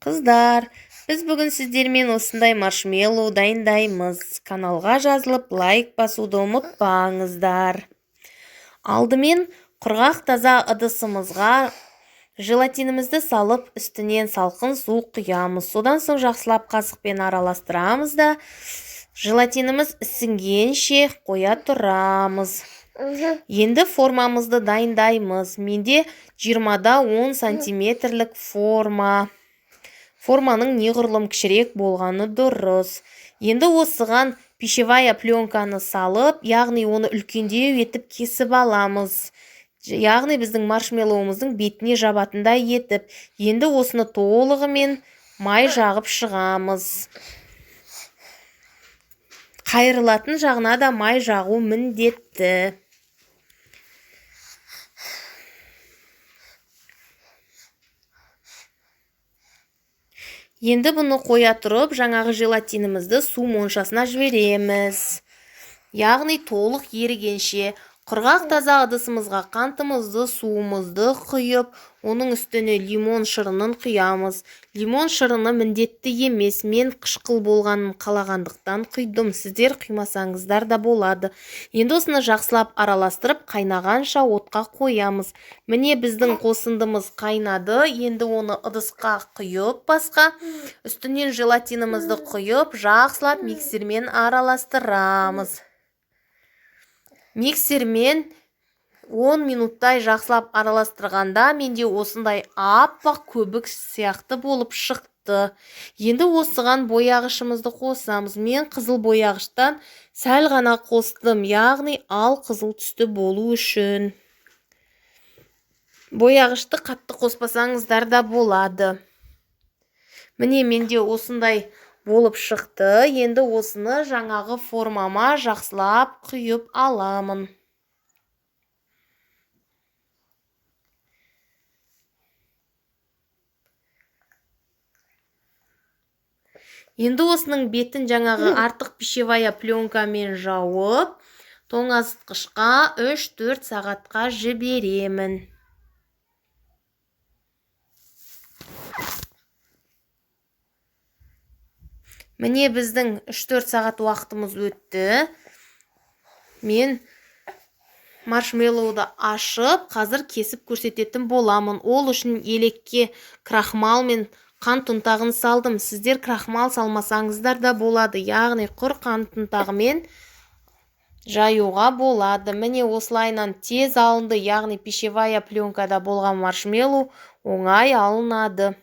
Қыздар, біз бүгін сіздермен осындай маршмеллоу дайындаймыз. Каналға жазылып, лайк басуды ұмытпаңыздар. Алдымен құрғақ таза ыдысымызға желатинімізді салып, үстінен салқын су құямыз. Содан соң жақсылап қасықпен араластырамыз да, желатиніміз ісінгенше қоя тұрамыз. Енді формамызды дайындаймыз. Менде 20-да 10 сантиметрлік форма. Форманың неғұрлым кішірек болғаны дұрыс. Енді осыған пищевая пленканы салып, яғни оны үлкендеу етіп кесіп аламыз. Яғни біздің маршмеллоуымыздың бетіне жабатындай етіп. Енді осыны толығымен май жағып шығамыз. Қайырылатын жағына да май жағу міндетті. Енді бұны қоя тұрып, жаңағы желатинімізді су моншасына жібереміз. Яғни толық ерігенше құрғақ таза ыдысымызға қантымызды, суымызды құйып, оның үстіне лимон шырынын құямыз. Лимон шырыны міндетті емес, мен қышқыл болғанын қалағандықтан құйдым. Сіздер құймасаңыздар да болады. Енді осыны жақсылап араластырып, қайнағанша отқа қоямыз. Міне біздің қосындымыз қайнады. Енді оны ыдысқа құйып, басқа үстінен желатинімізді құйып, жақсылап миксермен араластырамыз. Миксермен 10 минуттай жақсылап араластырғанда менде осындай аппақ көбік сияқты болып шықты. Енді осыған бояғышымызды қосамыз. Мен қызыл бояғыштан сәл ғана қостым, яғни ал қызыл түсті болу үшін. Бояғышты қатты қоспасаңыздар да болады. Міне менде осындай болып шықты. Енді осыны жаңағы формама жақсылап құйып аламын. Енді осының бетін жаңағы артық пищевая пленкамен жауып, тоңазытқышқа 3-4 сағатқа жіберемін. Міне біздің 3-4 сағат уақытымыз өтті. Мен маршмеллоуды ашып, қазір кесіп көрсететін боламын. Ол үшін елекке крахмал мен қант ұнтағын салдым. Сіздер крахмал салмасаңыздар да болады. Яғни құр қант ұнтағымен жаюға болады. Міне осылайынан тез алынды. Яғни пищевая пленкада болған маршмеллоу оңай алынады.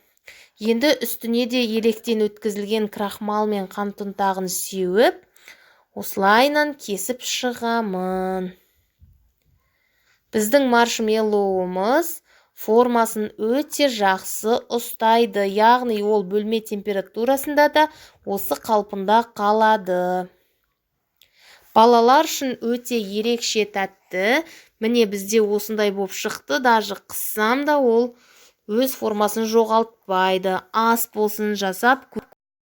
Енді үстіне де електен өткізілген крахмал мен қант ұнтағын сеуіп, осылайынан кесіп шығамын. Біздің маршмеллоуымыз формасын өте жақсы ұстайды. Яғни ол бөлме температурасында да осы қалпында қалады. Балалар үшін өте ерекше тәтті. Міне бізде осындай болып шықты. Даже қыссам да ол өз формасын жоғалтпайды. Ас болсын жасап